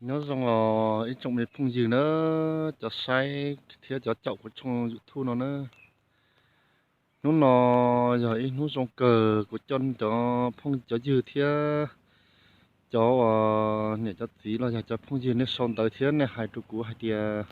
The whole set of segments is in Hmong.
Nyob zoo os ib tsoom me phooj ywg na, cov saib thiab cov caum kuv tshooj YouTube no na. Hnub no yog ib hnub zoo kawg, kuv coj cov phooj cov ywg thiab cov uas niam cov txiv los yog cov phooj ywg nej sau ntawv thiab nej hais rau kuv hais tias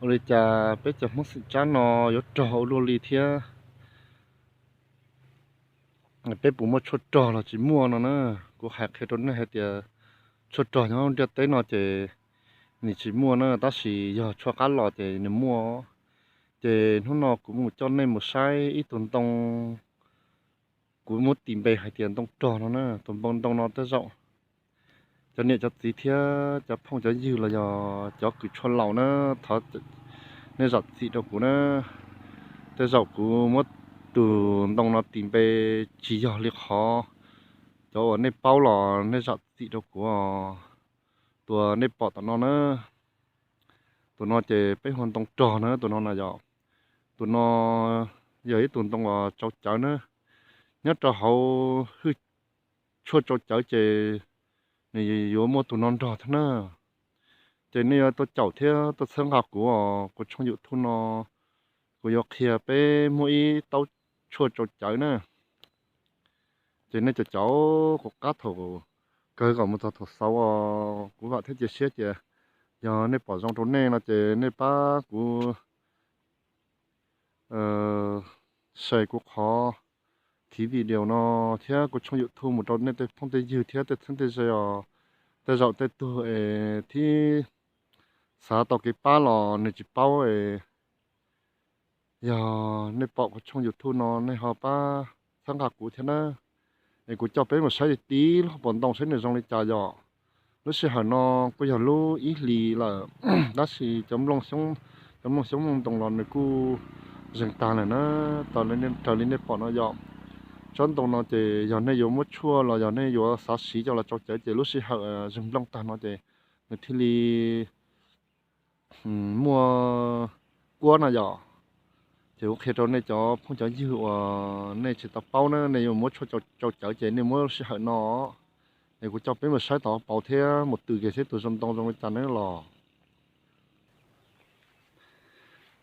ua li cas peb cov Hmoob xeem Tsab no yuav rog ua luaj li thiab peb puas muaj tshuaj rog los tsis muaj no na. Kuv hais qhia rau nej hais tias tshuaj rog nyob ntiaj teb no ces nws tsis muaj na, tab sis yog tshuaj qab los ces nws muaj. Ces hnub no kuv mus coj nej mus saib ib tug ntoo, kuv muab tis npe hais tias ntoo rog no na. Tus npoo ntoo no tej zaum cov niam cov txiv thiab cov phooj cov ywg los yog cov kws tshuaj laus na, thov nej zam txim rau kuv na. Tej zaum kuv muab tus ntoo no tis npe tsis yog li qhov cov uas nej paub los nej zam txim rau kuv. Tus uas nej pom tom no na, tus no ces peb hu ua ntoo rog na, tus no na yom. Tus no yog ib tug ntoo uas tsau cawv na. Nyob rau hauv hwj tshuaj tsau cawv ces nws yuav muaj tus no nrog thiab na. Ces nej yuav tuaj caum thiab tuaj txhawb nqa kuv os, kuv tshooj YouTube no kuv yuav qhia peb muab ib taub tshuaj tsau cawv na. Ces nej caum caum kuv qab thaum kawg kom mus txog thaum xaus os, kuv vam thiab cia siab tias yog nej pom zoo rau nej no ces nej pab kuv share kuv qhov khiv video no thiab kuv tshooj YouTube mus rau nej tej phooj tej ywg thiab tej txheeb tej ze os. Tej zaum tej tug es thiab xav tau kev pab los nws tsis paub es yog nej pom kuv tshooj YouTube no nej ho pab txhawb nqa kuv thiab na. Es kuv coj peb mus saib tib lub hauv paus ntoo saib nws zoo li cas yom. Lub sij hawm no kuj yog lub ib hlis lawm, tab sis cov nplooj xyoob nplooj ntoo los nws kuj zeeg tag lawm na. Raws li nej pom no yom, tsob ntoo no ces yog nej yuav muab tshuaj los yog nej yuav xav siv coj los tsau cawv ces lub sij hawm zeeg nplooj tag no ces nws thiaj li muaj kuab no yom. Ces kuv qhia rau nej cov phooj cov ywg uas nej tsis tau paub na, nej yuav muab tshuaj tsau cawv ces nej muab lub sij hawm no es kuv coj peb mus saib tau hauv paus thiab mus tws kiag seb tus zoo ntoo zoo li cas na los.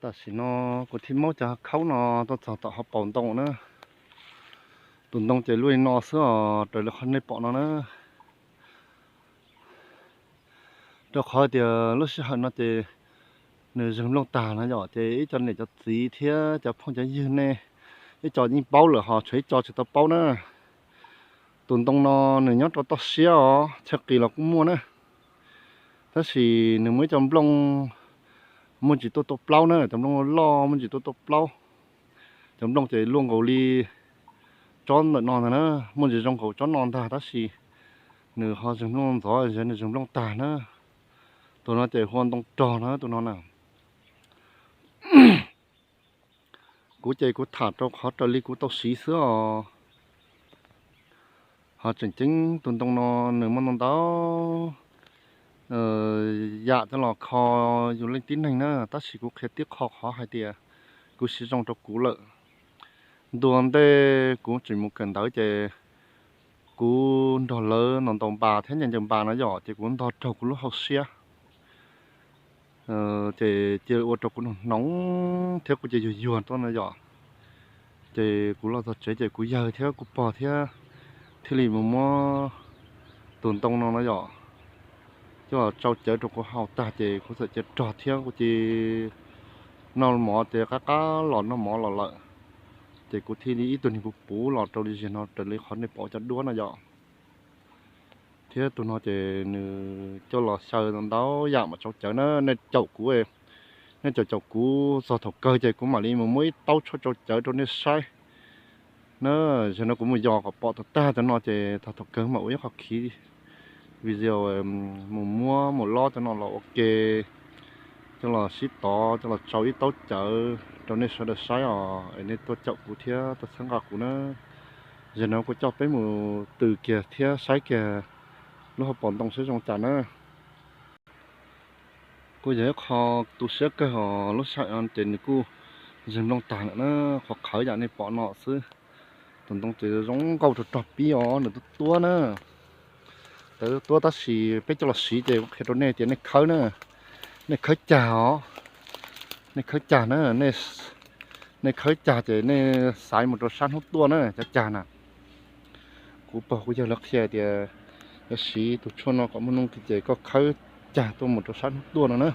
Tam sim no kuv thiaj muab cov khaub no tuaj txog tom hauv paus ntoo na. Tus ntoo ces luaj li no xwb os, raws li qhov nej pom no na. Rau qhov tias lub sij hawm no ces nws zeeg nplooj tag no yom, ces ib co niam cov txiv thiab cov phooj cov ywg nej, ib co yeej paub lawm ho tshuav ib co tsis tau paub na. Tus ntoo no nws nyob rau toj siab os, chaw qis los kuj muaj na, tab sis nws muaj ib co nplooj muaj ntsis tuaj tuaj plaub na, cov nplooj loj loj muaj ntsis tuaj tuaj plaub. Cov nplooj ces luaj nkaus li tsob ntawm no ntag na, muaj ntsis zoo nkaus tsob no ntag tab sis nws ho zeeg nplooj ntxov, nws zeeg nplooj tag na. Tus no ces hu ua ntoo rog na, tus no na. Kuv ces kuv tham rau qhov raws li kuv tau siv xwb os. Ho tseem ceeb tus ntoo no nws muaj ntau ntau yam coj los kho yus leej tib neeg na, tab sis kuv qhia tib qho qhov hais tias kuv siv zoo rau kuv lawm. Ntua ntej kuv tseem mus kawm ntawv ces kuv nrog lawv ntaus npas thiab ncaws npas no yom, ces kuv ntog raug kuv lub hauv siab. Ces cia ua rau kuv hnoos hnoos thiab kuv ces yuag yuag tuaj no yom. Ces kuv los txog tsev ces kuv yawg thiab kuv pog thiab thiaj li mus muab tus ntoo no no yom, coj los tsau cawv rau kuv haus tag ces kuv txawm cia rog thiab kuv ces noj mov ces qab qab los noj mov los lawm. Ces kuv thiaj li ib tug niag puv puv los rau li zaum no raws li qhov nej pom cov duab no yom. Thiab tus no ces nws coj los xyaw ntau yam mas tsau cawv na, nej caum kuv, nej caum caum kuv txog thaum kawg ces kuv mam li mus muab ib taub tshuaj tsau cawv rau nej saib na. Zaum no kuv mus yos kom pom tag tag cov no ces txog thaum kawg mam ua ib qho khiv video mus muab mus lob cov no los ua ke, coj los sib tov coj los tsau ib taub cawv rau nej sawv daws saib os, es nej tuaj caum kuv thiab tuaj txhawb nqa kuv na. Zaum no kuv coj peb mus tws kiag thiab saib kiag lub hauv paus ntoo saib zoo cas na. Kuj yog ib qho tu siab kawg os, lub sij hawm no ces nws kuj zeeg nplooj tag lawm na, qhov qhawv yam nej pom no xwb. Tus ntoo ces zoo nkauj rog rog pib os, nws tuab tuab na. Tawv tuab tab sis peb coj los siv ces kuv qhia rau nej tias nej khawb na, nej khawb cag os, nej khawb cag na, nej khawb cag ces nej xaiv mus rau sab hnub tuaj na cov cag na. Kuv pog kuv yawg lawv qhia tias yog siv tus tshuaj no kom muaj nuj nqis ces koj khawb cag tuaj mus rau sab hnub tuaj no na.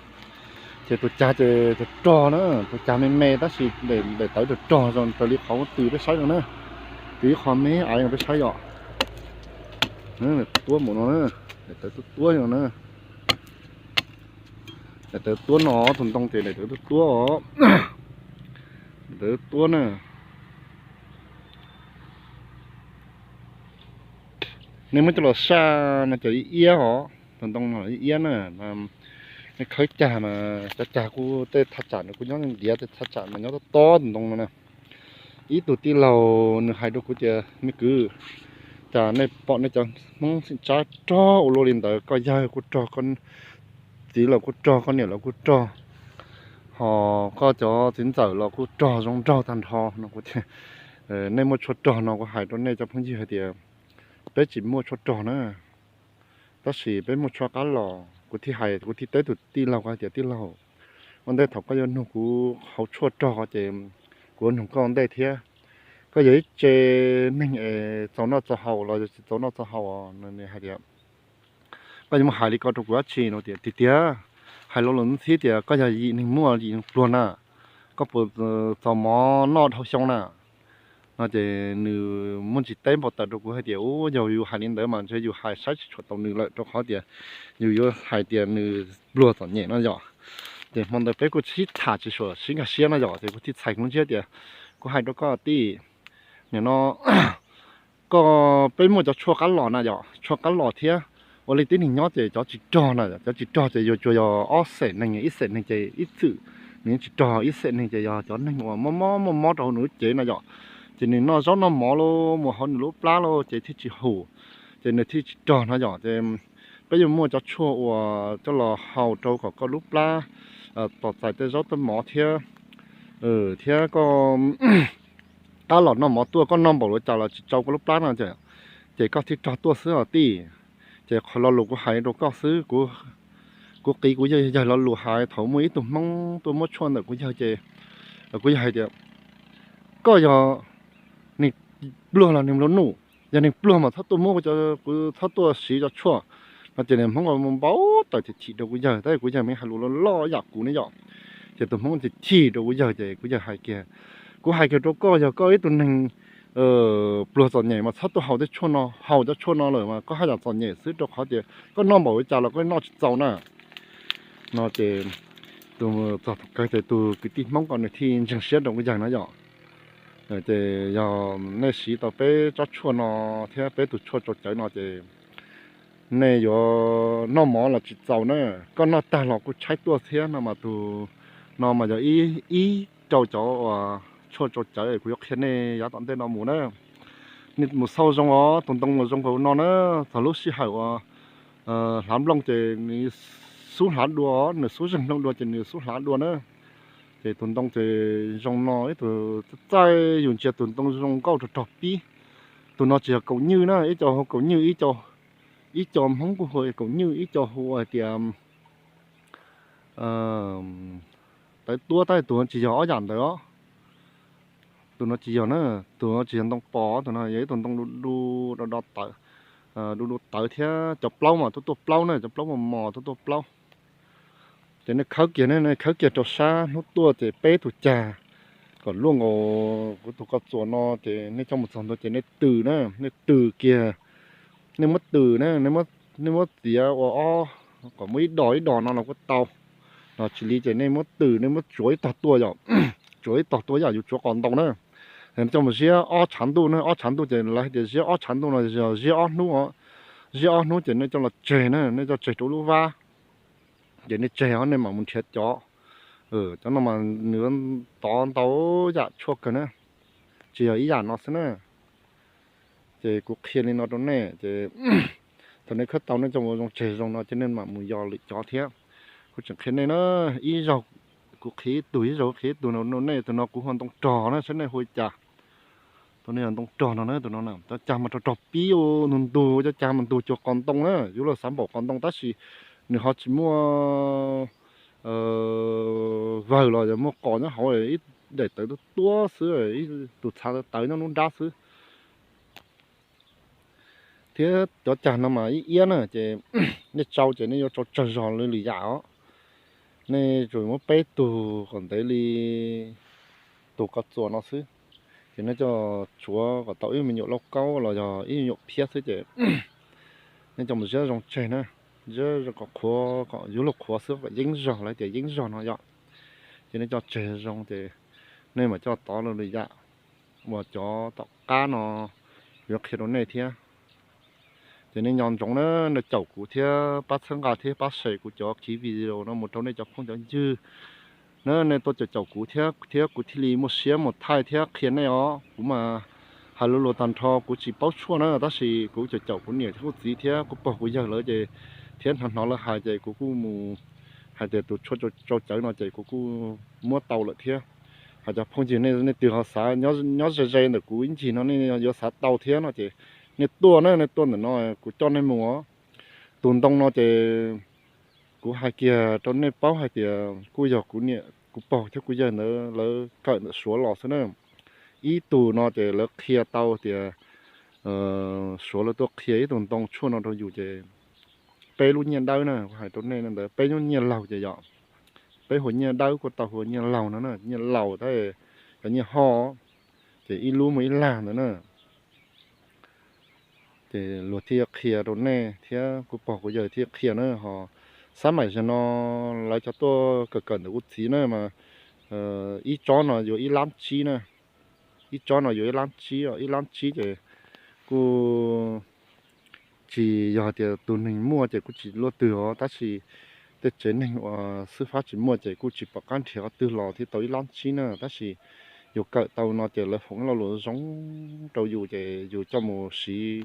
Ces tus cag ces rog rog na, tus cag me me tab sis daim tawv rog rog zoo raws li qhov tws peb saib no na. Tws ib qho me aiv peb saib yom. Tuab mus no na, daim tawv tuab tuab no na. Daim tawv tuab no, tus ntoo ces daim tawv tuab tuab os. Daim tawv tuab na. Nej muab coj los saj no ces ib iab os, tus ntoo no ib iab na. Nej khawb cag mas cov cag kuj tej thaj tsam nws kuj nyob ntiav, tej thaj tsam mas nyob tob tob tus ntoo no na. Ib tug tij laug nws hais rau kuv tias, me kwv, cas nej pom nej cov Hmoob xeem Tsab rog ua luaj li ntawd, koj yawg kuj rog, koj txiv los kuj rog, koj niam los kuj rog, ho koj cov txiv ntxawm los kuj rog zoo nraug tag nrho no. Kuv tias, nej muaj tshuaj rog no, kuv hais rau nej cov phooj ywg hais tias peb tsis muaj tshuaj rog na, tab sis peb muaj tshuaj qab los. Kuv thiaj hais, kuv thiaj teb tus tij laug hais tias, tij laug, ua ntej thaum koj yuav nug kuv hauv tshuaj rog ces kuv yuav nug koj ua ntej thiab. Koj yog ib tse neeg es txaus noj txaus haus los yog tsis txaus noj txaus haus? Nws hais tias, koj yuav muab hais li ko rau kuv dab tsi no? Tias, tiag tiag, hais lo lus ntxhib tias koj yog yim neeg muaj yim neeg pluag na, koj puas txaus mov noj dhau xyoo na? No ces nws muaj ntsis teb npau taws rau kuv hais tias, u, yog yus hais li ntawd mas ntshe yus hais saib tsis tshua tau nws lawm, rau qhov tias yus yuav hais tias nws pluag txom nyem no yom. Ces hmo ntawd peb kuj sib tham tsis suam sib nkag siab no yom, ces kuv thiaj txhais kuv ntsiab tias, kuv hais rau koj tij, nim no koj, peb muaj cov tshuaj qab los na yom, tshuaj qab los thiab. Ua li tib neeg nyob ces cov tsis rog na, cov tsis rog ces yuav tsuas yog ob xeem neeg, ib xeem neeg ces ib txwm nws yeej tsis rog, ib xeem neeg ces yog cov neeg uas mob mob mob mob rau hauv nws lub cev no yom, ces nws noj zaub noj mov los mus hauv nws lub plab los ces thiaj tsis hum, ces nws thiaj tsis rog no yom. Ces peb yuav muaj cov tshuaj uas coj los haus rau kom koj lub plab tos txais tej zaub tej mov thiab, thiab koj qab los noj mov tuaj, koj noj npaum li cas los tsis tsau koj lub plab no, ces koj thiaj rog tuaj xwb os tij. Ces qhov lo lus kuv hais rau koj xwb, kuv qiv kuv yawg lo lus hais thaum muaj ib tug Hmoob tuaj muab tshuaj ntawm kuv yawg ces kuv yawg hais tias, koj yog neeg pluag los neeg nplua nuj? Yog neeg pluag mas txhob tuaj muab kuv, txhob tuaj siv cov tshuaj no. Ces niag Hmoob mus npau taws chim chim rau kuv yawg, tab sis kuv yawg mas hais lus loj loj yam kuv ne yom. Ces tus Hmoob chim chim rau kuv yawg ces kuv yawg hais kiag, kuv hais kiag rau koj, yog koj ib tug neeg pluag txom nyem mas txhob tuaj haus tej tshuaj no, haus cov tshuaj no lawm mas koj haj yam txom nyem xwb, rau qhov tias koj noj npaum li cas los koj noj tsis txaus na. No ces tus, txog thaum kawg ces tus kwv tij Hmoob ko nws thiaj ntseeg siab rau kuv yawg no yom. Ces yog nej siv tau peb tsob tshuaj no thiab peb tus tshuaj tsau cawv no ces nej yuav noj mov los tsis txaus na, koj noj tag los kuj tshaib tuaj thiab no mas tus no mas yog ib, ib rau cov uas tshuaj tsau cawv kuv yuav qhia nej yav tom ntej no mus na. Nej mus xauj zoo os, tus ntoo los zoo nkaus no na, txog lub sij hawm uas hlav nplooj ces nws xub hlav dua, nws xub zeeg nplooj dua ces nws xub hlav dua na. Ces tus ntoo ces zoo no, ib tug txaij yus ntsia tus ntoo zoo nkauj rog rog pib. Tus no tsis yog kaus nywj na, ib co hu kaus nywj, ib co Hmoob kuj hu kaus nywj, ib co hu hais tias tawv tuab, tab sis tus no tsis yog ob yam ntawd os. Tus no tsis yog na, tus no tsis yog ntoo pos, tus no yog ib tug ntoo du du, do do tawv, du du tawv thiab cov plaub mas tuaj tuaj plaub na, cov plaub mos mos tuaj tuaj plaub. Ces nej khawb kiag, nej khawb kiag rau sab hnub tuaj ces peb tus cag kom luaj nkaus kuv tus koj txuas no ces nej coj mus txog ntua ces nej tws na, nej tws kiag, nej muab tws na, nej muab txiav ua ob, kom muaj ib dos ib dos no los kuj tau. Los tsis li ces nej muab tws, nej muab tsuav ib tog tuaj yom, tsuav ib tog tuaj yam yus tsuav qos ntoo na. Nej coj mus ziab ob tshav ntuj na, ob tshav ntuj ces lawv hais tias ziab ob tshav ntuj no yog ziab ob hnub, ziab ob hnub ces nej coj los tseg na, nej coj tseg rau lub vab. Ces nej tseg os, nej mam mus nrhiav cov, cov no mas nws tov ntau yam tshuaj kawg na, tsis yog ib yam no xwb na. Ces kuv qhia li no rau nej ces thaum nej khawb tau nej coj mus zoo tseg zoo no ces nej mam mus yos lwm cov thiab. Kuv tseem qhia nej na, ib zaug kuv qhia ib tug, ib zaug kuv qhia ib tug, nej tus no kuv hu ntoo rog na, saib nej hu li cas. Tus no yog ntoo rog no na, tus no na, cov cag mas rog rog pib ntug ntug, cov cag mas ntug cuag qos ntoo na, yuav luag xav npaum qos ntoo tab sis nws ho tsis muaj vawg los yog muaj qos nyob hauv, ib daim tawv tuab tuab xwb, ib tus txha tawv nyob nruab nrab xwb. Thiab cov cag no mas ib iab na ces nej tsau ces nej yuav tsau tsawg zog li lwm yam os. Nej tsuas muab peb tug kom ntev li tus koj txuas no xwb. Ces nej coj tsuav kom tau ib me nyuam lauj kaub los yog ib me nyuam phiab xwb ces nej coj mus ziab zoo tseg na, ziab kom qhuav, kom yuav luag qhuav xwb kom yeeb zog, lawv tias yeeb zog no yom. Ces nej coj tseg zoo ces nej mam coj tov lwm yam uas cov tom qab no yuav qhia rau nej thiab. Ces nej nco ntsoov na, nej caum kuv thiab pab txhawb nqa thiab pab share kuv cov khiv video no mus rau nej cov phooj cov ywg na. Nej tuaj caum caum kuv thiab, thiab kuv thiaj li muaj siab mus thaij thiab qhia nej os. Kuv mas hais lus lus tag nrho kuv tsis paub tshuaj na, tab sis kuv caum caum kuv niam thiab kuv txiv thiab kuv pog kuv yawg lawv ces, thiab hnov hnov lawv hais ces kuv kuj mus hais tias tus tshuaj tsau cawv no ces kuv kuj muab tau lawm thiab. Hais cov phooj ywg nej, nej twg ho xav nyob ze ze ntawm kuv ib ncig no nej yuav xav tau thiab no ces nej tuaj na, nej tuaj ntawm no kuv coj nej mus os. Tus ntoo no ces kuv hais kiag rau nej paub hais tias kuj yog kuv niam kuv pog thiab kuv yawg ntawd lawv kawm ntawm Suav los xwb na. Ib tug no ces lawv qhia tau tias Suav lawv tuaj qhia ib tug ntoo tshuaj no rau yus ces peb lub nyiaj dawb na, kuv hais rau nej ntawd, peb lub nyiaj laug ces yog peb hu nyiaj dawb, kuj tau hu nyiaj laug no na, nyiaj laus tab, cov nyiaj ho, ces ib lub muaj ib lag ntawd na. Ces luag thiaj qhia rau nej thiab kuv pog kuv yawg thiaj qhia na. Ho xab maim zaum no lawv cov tuaj kawm kawm ntawm kuv txiv na mas ib tsob no yuav ib lab tsib na, ib tsob no yuav ib lab tsib, ib lab tsib ces kuj tsis yog tias tus neeg muaj ces kuj tsis luaj twg os, tab sis tej tsev neeg uas xwb fab tsis muaj ces kuj tsis pom qab nrhiav qhov twg los thiaj tau ib lab tsib na. Tab sis yus kawm tau no ces lawv foom lo lus zoo rau yus ces yus coj mus siv